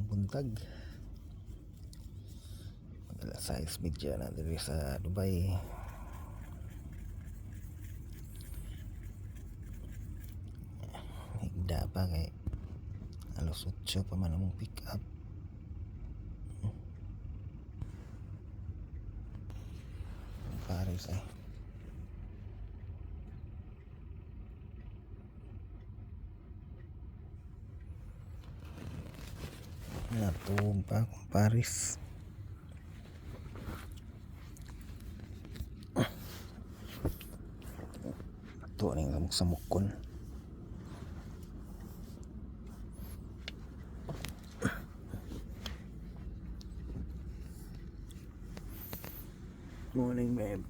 Buntag. Mag alas 6:30 na diri sa Dubai. Higda pa kay alas 8 pa man among pick up. Paris ay. Natuog pa akong Paris. Ito ning samok samokon. Morning, babe.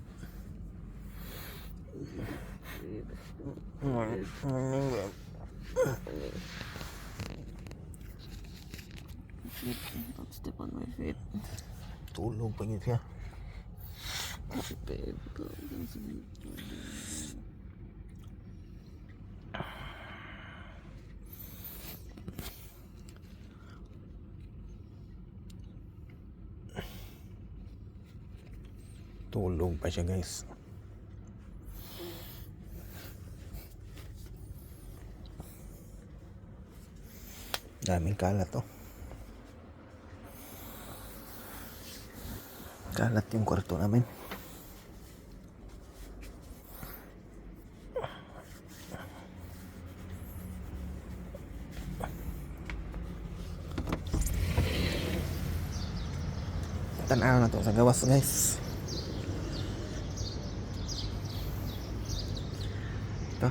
Morning, morning, babe. Feet. Don't step on my feet. Tulog pa gyud siya. Babe, go. Tulog pa siya, guys. Daming kalat oh. Kalat yung kwarto namin. Tanaw na to sa gawas, guys. Ito.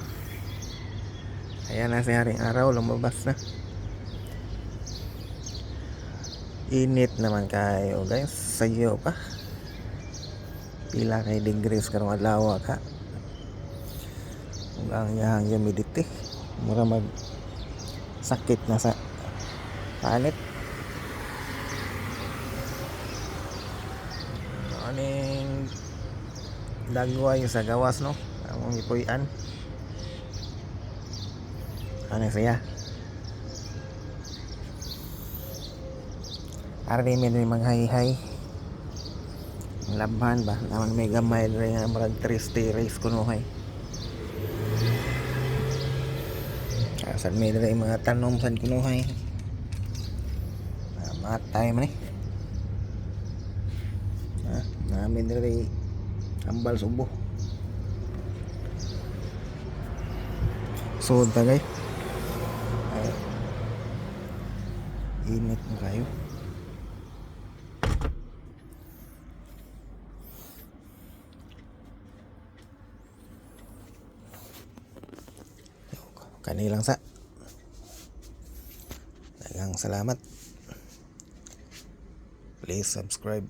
Ayan na si Haring Araw, lumabas na. Init naman kayo, guys. Sayo pa. Pila kay degrees karong adlaw ka. Ug ang iyahang humidity mura mag sakit na sa panit. Aning dagway sa gawas, no? Among gipuy-an. Ano siya? Arni mi din maghay-hay. Labhan ba? Naman may gamay diri nga murag triste race kunuhay. Sad may diri mga tanom sad kunuhay. Matay man eh. Ah, namin diri ambal subo. So, tagay. Ay, init mo kayo. Kanilang sa. Daghang salamat. Please subscribe.